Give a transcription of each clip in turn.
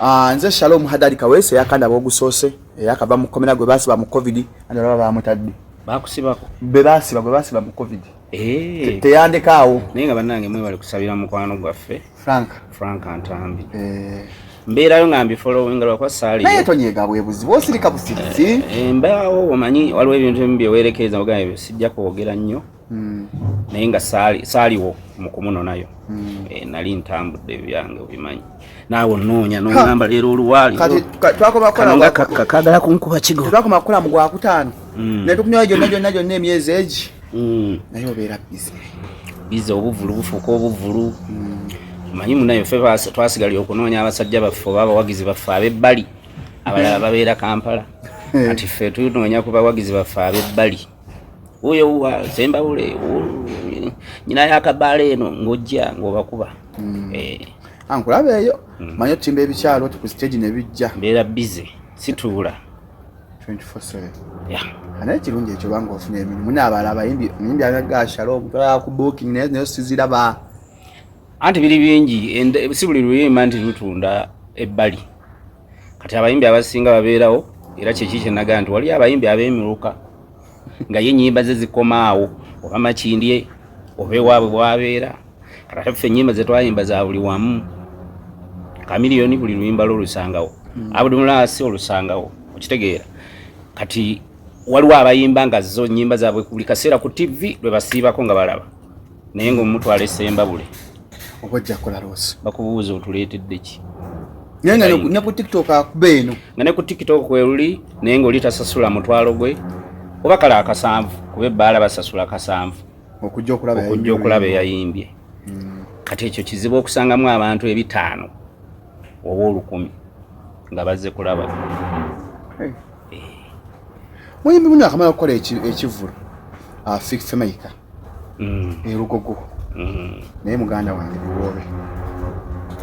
Ah, nze Shalom Hadari Kaweesi eyakanda abogusoose eyakava mu kkomera gwe baasiba mu COVID, and olaba bamutadde. Bakusibako? Be baasiba, gwe baasiba mu COVID. Eh. Teyandekaawo. Naye nga bannange mwebale kusabira mukwano gwaffe Frank. Frank Ntambi. Eh. Mbeerayo nga mbifollowinga lwakuba saaliyo. Naye tonyega bwe buzibu, osirika busirisi. Eh, mbaawo omanyi waliwo ebintu ebimu bye weerekereza ogamba ebyo sijja kwogera nnyo. Naye nga saaliwo mu kumunonayo. Eh, nali ntambudde ebyange obimanyi. Naawe onoonya n'ongamba leero oluwaali. Kati twakoma kukola Kano nga kagala kunkuba kigo. Twakoma kukola mu gwakutaano. Ne tukunyola gyonna gyonna gyonna emyezi egi. Naye obeera busy. Busy, obuvulu bufuuka obuvulu. Omanyi munaye ffe twasigalira okunoonya abasajja baffe oba abawagizi baffe ab'ebbali. Abalala babeera Kampala. Kati ffe tunoonya ku bawagizi baffe ab'ebbali. Oyo wa Sembabule, nyina y'akabaala eno ng'ojja ng'obakuba. Nkulaba eyo. Manyi otimba ebikyalo oti ku stage ne bijja. Mbeera busy, situula. 24/7. Yeah. Naye kirungi ekyo banga ofuna emirimu n'abalala abayimbi, omuyimbi aga Shalom, twala ku booking naye siziraba. Anti biri bingi, si buli luyimba nti lutunda ebbali. Kati abayimbi abasinga babeerawo, era kyeki kye nagamba nti wali abayimbi ab'emiruka nga ye ennyimba ze zikomaawo oba Makindye oba ewaabwe bw'abeera. Kati ate ffe ennyimba ze twayimba za buli wamu. Chameleone buli luyimba lwo olusangawo. Abdul Mulaasi olusangawo, okitegeera. Kati waliwo abayimba nga zo nnyimba zaabwe buli kaseera ku TV lwe basiibako nga balaba. Naye ng'omutwala e Sembabule. Oba ojja kukola loosi. Bakubuuza otuleetedde ki? Naye nga ne ku TikTok akuba eno. Nga ne ku TikTok kwe luli, naye ng'oli tasasula mutwalo gwe oba kale akasanvu, kuba ebbaala basasula kasanvu. Okujja okulaba Okujja okulaba eyayimbye. Kati ekyo kizibu okusangamu abantu 500 oba 1000 nga bazze kulaba. Hey. Muyimbi muno akamala okukola ekivvulu, Fik Fameica. Erugogo. Naye muganda wange biwoobe.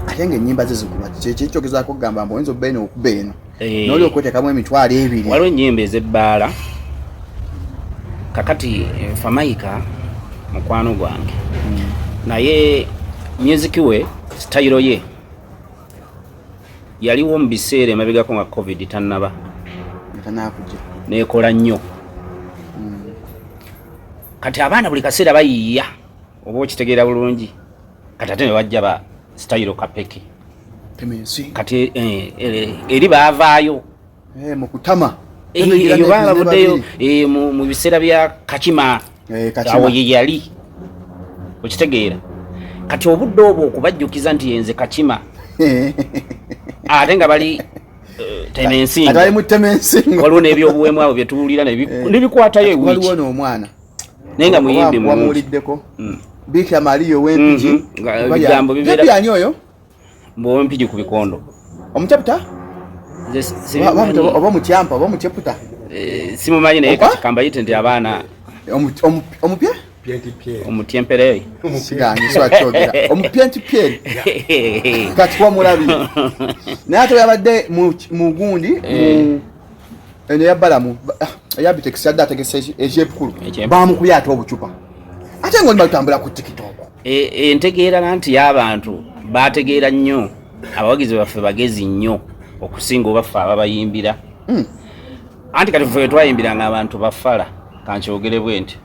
Ate ng'ennyimba ze zikuba kye kyogezaako okugamba mbu oyinza obba eno okuba eno. N'oli okweteekamu 20,000. Waliwo ennyimba ez'ebbaala. Kakati Fameica mukwano gwange. Naye music we, style ye yaliwo mu biseera emabegako nga COVID tannaba. Tannakujja. Neekola nnyo. Kati abaana buli kaseera bayiiya oba okitegeera bulungi. Kati ate ne bajja ba style kapeke. Temensi. Kati eri baavaayo. Mu kutama. Eyo baabavuddeyo, mu biseera bya Kakima. Kakima. Awo ye yali. Okitegeera. Kati obudde obwo okubajjukiza nti yenze Kakima. Ate nga bali temensingo. Ate bali mu temensingo. Waliwo n'ebyobuwemu abo bye tuwulira ne bikwatayo ewiiki. Waliwo n'omwana. Naye nga muyimbi mulungi. Wamuwuliddeko. Bikira Maria ow'Empigi. Nga ebigambo bibeera Debbie ani oyo? Mbu ow'Empigi ku bikondo. Omuteputa? Nze simumanyi. Oba omutyampa oba omuteputa? Simumanyi naye Oba? kati kambayite nti abaana Omupye? Omutyempere. Siganyi, so akyogera. Omupyentipyeri. Kati wamulabye. Naye ate yabadde mu gundi, mu eno ya Balamu, eya Bitex yadde ategese ekyepukulu. Ekyepukulu. Bamukubye ate obucupa. Ate ng'oli batambula ku TikTok. Entegeera nti y'abantu bategeera nnyo, abawagizi baffe bagezi nnyo okusinga obaffe ababayimbira. Anti kati ffe twayimbiranga abantu bafala, kankyogere bwe nti.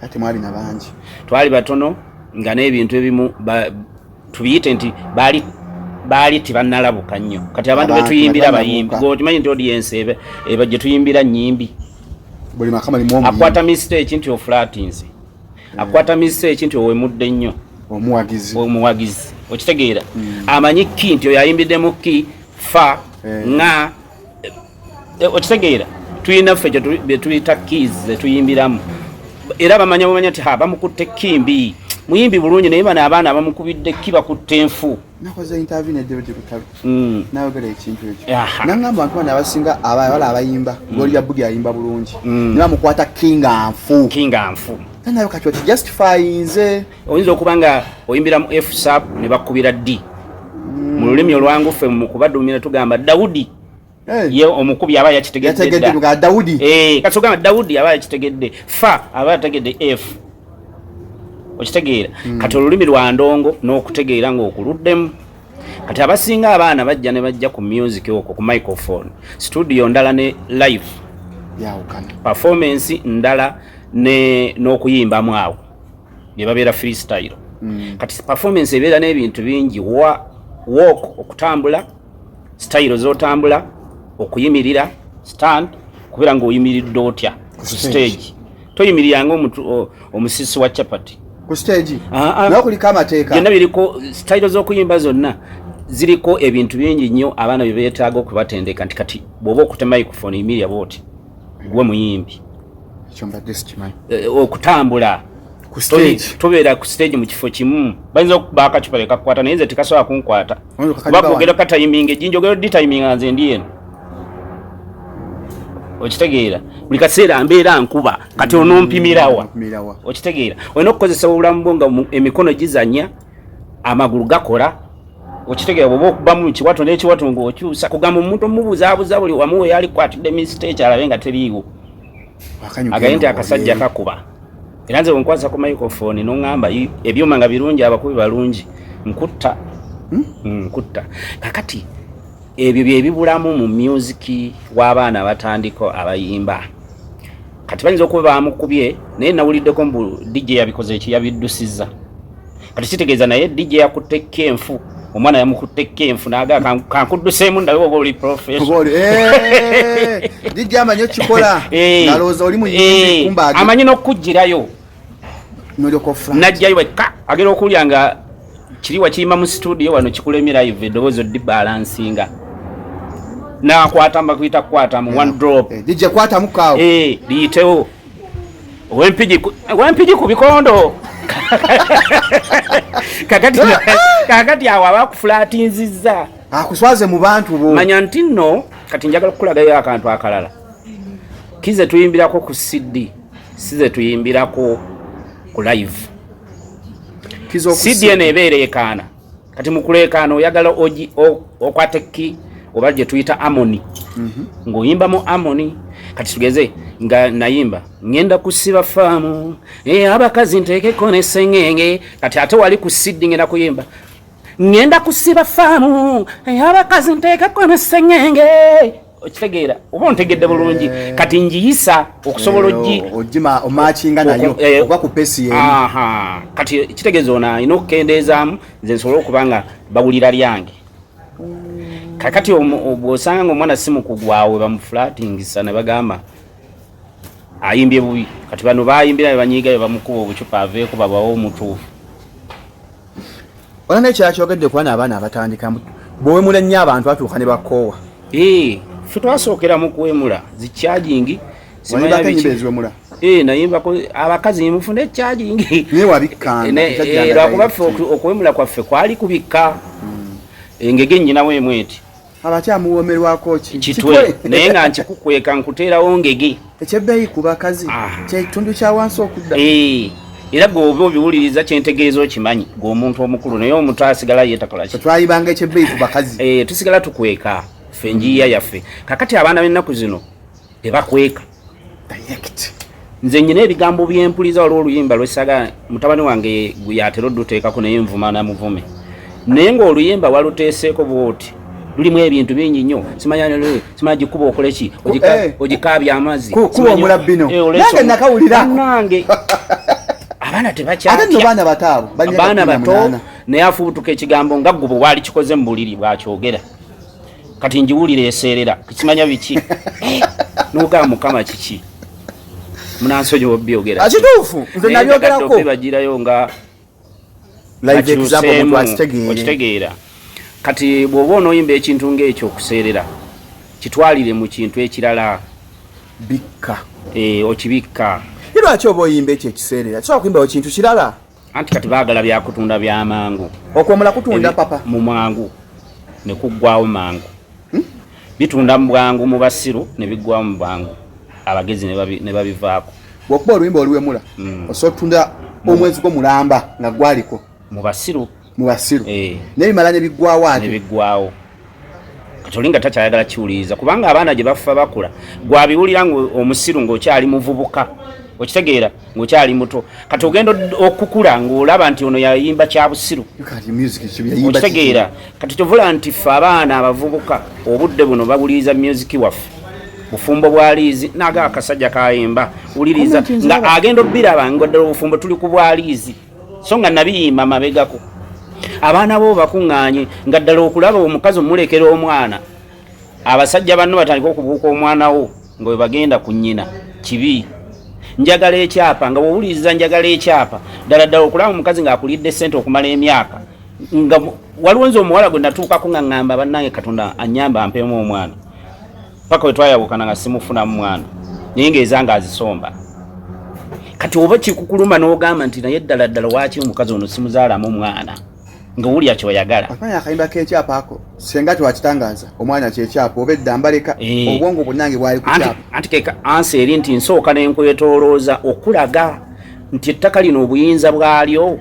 Ate mwali na bangi. Twali batono nga n'ebintu ebimu tubiyite nti baali tebannalabuka nnyo. Kati abantu Abantu betuyimbira tebannabuuka. bayimbi. Gwe okimanyi nti audience eba gye tuyimbira nnyimbi. Buli maka mulimu omuyimbi. Akwata mistake nti oflatinze. Akwata mistake nti owemudde nnyo. Omuwagizi. Omuwagizi. Okitegeera? Amanyi ki nti oyo ayimbiddemu ki fa nga okitegeera? Tulina ffe bye tuyita keys ze tuyimbiramu. Era bamanya bamanya nti ha bamukutte kimbi. Muyimbi bulungi naye bano abaana bamukubidde ki bakutte enfu. Nakoze interview ne David Lutalo. Nayogera ekintu ekyo. Aha. Nangamba abantu bano abasinga abala abayimba, Gloria Bugie ayimba bulungi. Ne bamukwata kinga nfu. Kinga nfu. Nayo kati oti justifyinze. Oyinza okuba nga oyimbira mu F sharp ne bakubira D. Mu lulimi olwangu ffe mu kubadumira tugamba Dawudi. Hey. Ye omukubi aba yakitegedde Yategedde dda. nga Dawudi. Kati ogamba Dawudi aba yakitegedde, fa aba yategedde F. Okitegeera? Kati olulimi lwa ndongo n'okutegeera ng'okuluddemu. Kati abasinga abaana bajja ne bajja ku music okwo ku microphone, studio ndala ne live yawukana, performance ndala ne n'okuyimbamu awo ne babeera freestyle. Kati performance ebeera n'ebintu bingi, wa walk, okutambula, style z'otambula, okuyimirira, stand, kubeera ng'oyimiridde otya ku stage. Stage toyimirira nga omusisi wa chapati. Ku stage. Ah, ah. Naye kuliko amateeka. Byonna biriko style z'okuyimba, zonna ziriko ebintu bingi nnyo abaana bye beetaaga okubatendeka, nti kati bw'oba okutte microphone, yimirira bwoti, gwe muyimbi. Ekyo mbadde sikimanyi. Okutambula ku stage. Tobeera ku stage mu kifo kimu. Bayinza okuba akacupa lekakukwata, naye nze tekasobola kunkwata. Oyinza okakanyuga. Kuba kwogera katayiminga ejinja, ogera oditayiminga, nze ndi eno, okitegeera? Buli kaseera mbeera nkuba. Kati onompimirawa? Onompimirawa. Okitegeera? Olina okukozesa obulamu bwo nga emikono gizanya, amagulu gakola, okitegeera? Bwoba okubamu kiwato n'ekiwato ng'okyusa, kugamba omuntu omubuzaabuza buli wamu we yali kwatidde mistake, alabe nga teriiwo. Akanyuga agaye nti eno akasajja ng'oli. Kakuba. Era nze bwenkwasa ku microphone noŋŋamba ebyuma nga birungi, abakubi balungi, nkutta. Nkutta. Kakati ebyo byebibulamu mu music w'abaana abatandika abayimba. Kati bayinza okuba bamukubye, naye nawuliddeko mbu DJ yabikoze eki, yabiddusizza. Kati kitegeeza naye DJ yakutte kenfu, omwana yamukutte kenfu naga kankudduseemu ndabe oba oli professional. Oba oli, DJ amanyi okikola. Nalowooza oli muyimbi, kumba amanyi n'okugirayo. Nolyoka ofa. Najjayo wekka, agera okulya nga kiri wakiyima mu studio wano, kikulemye live, eddoboozi odibalansinga, nakwata mbakuyita kukwata mu one drop. DJ kwatamu kaawo. Liyitewo owempigi ku bikondo. Kakati awo aba akufulatinzizza. Akuswaze mu bantu bo. Manya nti nno kati njagala kukulagayo akantu akalala. Kize tuyimbirako ku CD, size tuyimbirako ku live. Kiza CD eno ebeera ekaana. Kati mu kuleekaana oyagala okwate ki oba gye tuyita harmony, ng'oyimba mu harmony. Kati tugeze nga nayimba ngenda kusiba faamu, abakazi nteekeko ne sengenge. Kati ate wali ku CD ngenda kuyimba ngenda kusiba faamu, abakazi nteekeko ne sengenge. Okitegeera oba ontegedde bulungi? Kati njiyisa okusobola ogi ogima omakinga nayo oba ku pace yemu. Aha, kati kitegeeza ono alina okukendeezaamu, nze nsobole okuba nga bawulira lyange. Kakati bw'osanga nga omwana si mukugwawe, bamufulatingisa ne bagamba ayimbye bubi. Kati bano bayimbira ne banyiiga, be bamukuba obucupa aveeko, babawe omutuufu. Ona nekirala kyogedde kuba n'abaana abatandika, bwowemula ennyo abantu batuuka ne bakoowa. Ffe twasookera mu kuwemula zi charging. Wayimbako ennyimba eziwemula? Nayimbako abakazi mufune charging. Naye wabikkanga. Lwakuba ffe okuwemula kwaffe kwali kubikka engege nnyinawo emu eti. Abakyamuwoomerwako ki? Kitwe, naye nga nkikukweka, nkuteerawo ngege. Ekyebbeeyi ku bakazi kyekitundu kya wansi okudda. Era gwe oba obiwuliriza, kyentegeeza okimanyi gwe omuntu omukulu, naye omuto asigala yeetakola ki? Twayibanga ekyebbeeyi ku bakazi. Tusigala tukweka ffe enjiiya yaffe. Kakati abaana b'ennaku zino tebakweka. Direct. Nze nyina ebigambo byempuliza. Waliwo oluyimba lwesaga mutabani wange gwe yatera oduteekako, naye nvuma namuvume, naye ng'oluyimba waluteeseeko bwoti, lulimu ebintu bingi nnyo, simanya simanya gikuba okole ki, ogikaabya amazzi. Kuba Simanya- omulabbino. Oleese Nange nakawulirako. Bannange, abaana Ate nno tebakyatya. baana bato abo balina Abaana kumi na bato, munaana. naye afubutuka ekigambo nga gwe bwe waali kikoze mu buliri bwakyogera. Kati njiwulira eseerera, kimanya biki. Nogamba Mukama kiki, munansonyiwa obyogera. Ah, kituufu, nze Naye nabyogerako. njagadde bagirayo nga Live example, omuntu bakyuseemu, akitegeere. Okitegeera? Kati bw'oba onooyimba ekintu ng'ekyo okuseerera, kitwalire mu kintu ekirala. Bikka. Okibikka. Ye lwaki oba oyimba ekyo ekiseerera? Kisobola kuyimbawo kintu kirala. Anti kati baagala byakutunda byamangu. Okwomula kutunda papa. Mu mwangu ne kuggwawo mangu. Bitunda mu bwangu mu basiru, ne biggwawo mu bwangu abagezi ne babivaako. Bw'okuba oluyimba oluwemula, osobola otunda omwezi gwo mulamba nga gwaliko. Mu basiru. Mu basiru. Naye bimala ne biggwawo ate. Ne biggwawo. Kati oli nga takyayagala kiwuliriza, kubanga abaana gye bafa bakula, gwabiwulira nga omusiru ng'okyali muvubuka. Okitegeera ng'okyali muto, kati ogenda okukula ng'olaba nti ono yayimba kya busiru. Okitegeera? Kati kyovula nti ffe abaana abavubuka obudde buno bawuliriza music waffe bufumbo bwa liizi, naga akasajja kayimba wuliriza nga agenda obbiraba nga ddala obufumbo tuli ku bwa liizi, so nga nabiyimba mabegako. Abaana bo bakuŋŋaanye nga ddala okulaba omukazi omulekera omwana, abasajja banno batandika okubuuka omwana wo nga bwe bagenda ku nnyina. Kibi. Njagala ekyapa, nga bwowuliriza njagala ekyapa ddala ddala okulaba omukazi ng'akulidde ssente okumala emyaka, nga waliwo nze omuwala gwe natuukako nga ŋŋamba, bannange, Katonda anyamba ampeemu omwana, paka we twayawukana nga simufunamu mwana, naye ng'ezanga azisomba. Kati oba kikukuluma n'ogamba nti naye ddala ddala waaki omukazi ono simuzaalamu omwana, nga owulira kyoyagala. Akayimba k'ekyapa ako senga twakitangaza, omwana kyekyapa oba edda mbaleka. Obwongo bwonnange bwali ku kyapa. Anti keka ansi eri nti nsooka nenkwetolooza okulaga nti ettaka lino obuyinza bwalyo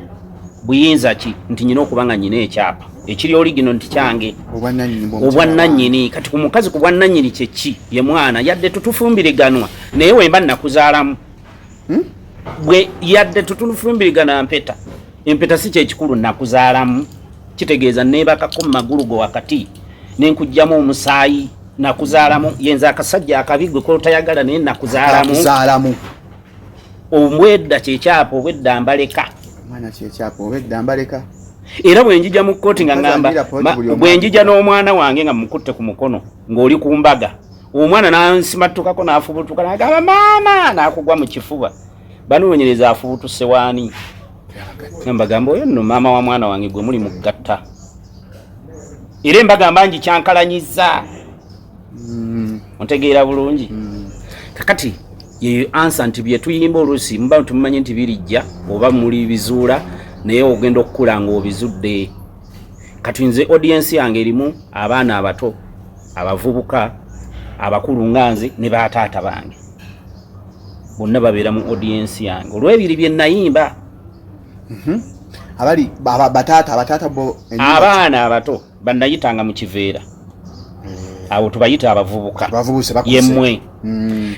buyinza ki, nti nyina okuba nga nyina ekyapa ekiri oligino nti kyange, obwannannyini. Kati ku mukazi ku bwannannyini kyeki? Ye mwana, yadde tutufumbiriganwa, naye wemba nakuzaalamu. Bwe yadde tutufumbirigana mpeta, empeta si kyekikulu, nakuzaalamu kitegeeza neebakako mu magulu go wakati nenkugjamu omusaayi, nakuzaalamu. Yenza akasajja akabi gwe kotayagala, naye nakuzaalamu. Obwedda kyekyapa, obwedda mbaleka. Era bwenjija mu kkooti nga ngamba, bwenjija n'omwana wange nga mukutte ku mukono ng'oli ku mbaga, omwana nansimattukako n'afubutuka nagamba maama, n'akugwa mu kifuba, banoonyereza afubutuse waani? Mbagamba oyo nno maama wa mwana wange gwe muli mugatta, era embagamba ngikyankalanyiza. Ontegeera bulungi? Kakati yeyo ansa nti byetuyimba oluusi muba tumumanyi nti birijja oba muli bizuula, naye ogenda okukula ng'obizudde. Kati nze audience yange erimu abaana abato, abavubuka, abakulu nga nze ne bataata bange, bonna babeera mu audience yange olw'ebiri bye nayimba. Abali bataata, abataata bo? Abaana abato banayitanga mu kiveera, abo tubayita abavubuka. Yemmwe.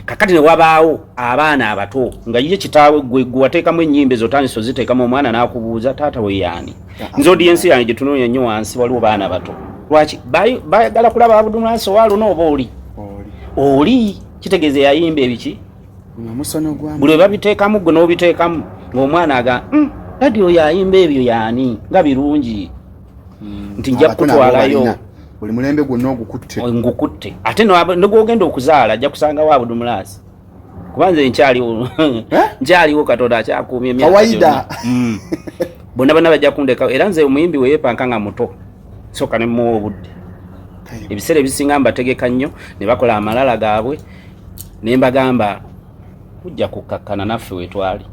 Kakati ne wabaawo abaana abato nga ye kitaawe gwe wateekamu ennyimba ezo, otandise oziteekamu, omwana n'akubuuza taata we yaani. Nze audience yange gye tunoonya nnyo wansi waliwo baana bato. Lwaki bayagala kulaba Abudumulasi owaluna oba oli oli kitegeeza yayimba ebiki buli babiteekamu, gwe n'obiteekamu ng'omwana aga daddy oyo ayimba ebyo yaani nga birungi, nti nja kukutwalayo. Buli mulembe gwonna ogukutte. Ngukutte, ate negwogenda okuzaala ajja kusangawo Abudumulasi, kuba nze nkyaliwo. Eh? Nkyaliwo, Katonda akyakuumya emyaka. Bonna bonna bajja kundeka. Era nze omuyimbi weyepanka nga muto soka ne muwa obudde. Ebiseera ebisinga mbategeka nnyo ne bakola amalala gaabwe, ne mbagamba kujja kukkakkana naffe wetwali,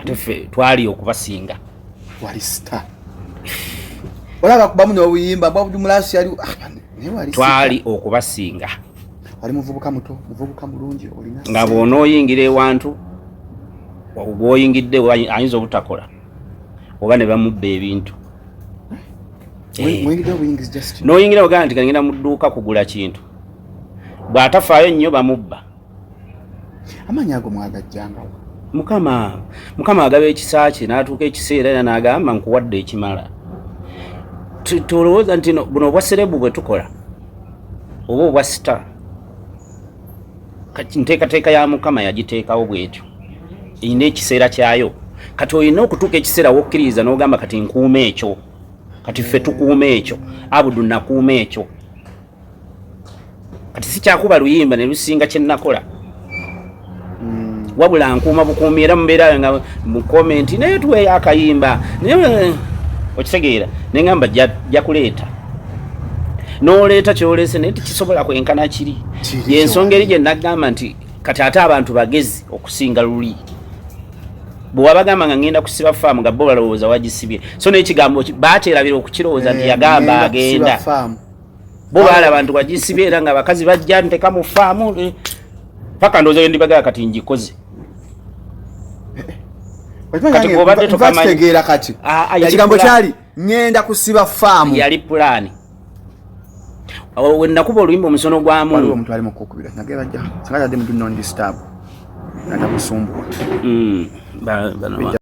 ate ffe twali okubasinga. Wali star, olaba kubamu n'obuyimba bwabudumulasi yali ah, twali okubasinga. Wali muvubuka muto, muvubuka mulungi, olina nga bw'onooyingira ewantu gwoyingidde ayinza obutakola oba ne bamubba ebintu. Eh. N'oyingira ogamba nti kangenda mu dduuka kugula kintu, bw'atafaayo nnyo bamubba. Amaanyi ago mwagajjangawo? Mukama, Mukama agaba ekisa kye n'atuuka ekiseera era n'agamba nkuwadde ekimala. Tolowooza nti buno obwa celeb bwe tukola oba obwa star, nteekateeka ya Mukama yagiteekawo bwetyo, erina ekiseera kyayo. Kati olina okutuuka ekiseera wokkiririza n'ogamba kati nkuuma ekyo, kati ffe tukuuma ekyo, Abudu nakuuma ekyo, kati sikyakuba luyimba ne lusinga kye nakola. Wabula nkuuma bukuumi, era mubeera nga mu comment naye tuweeyo akayimba, naye okitegeera neŋamba jja kuleeta n'oleeta kyoleese, naye tekisobola kwenkana kiri. Yensonga eri gye nagamba nti kati ate abantu bagezi okusinga luli bwe wabagamba nga ngenda kusiba faamu, nga bo balowooza wagisibye, so n'ekigambo bakyerabira okukirowooza nti eh, yagamba agenda, bo baalaba nti wagisibye, era nga abakazi bajja nteka mu faamu eh, paka ndowooza ndibagala kati ngikoze. Kati bw'obadde tokamanyi kati ah, ah, ekigambo kyali ŋŋenda kusiba faamu. Yali pulaani we nakuba oluyimba omusono gwamu. Omuntu ali mukukubira nage bajja singa yadde mu do not disturb. Nga takusumbuwa. Bano.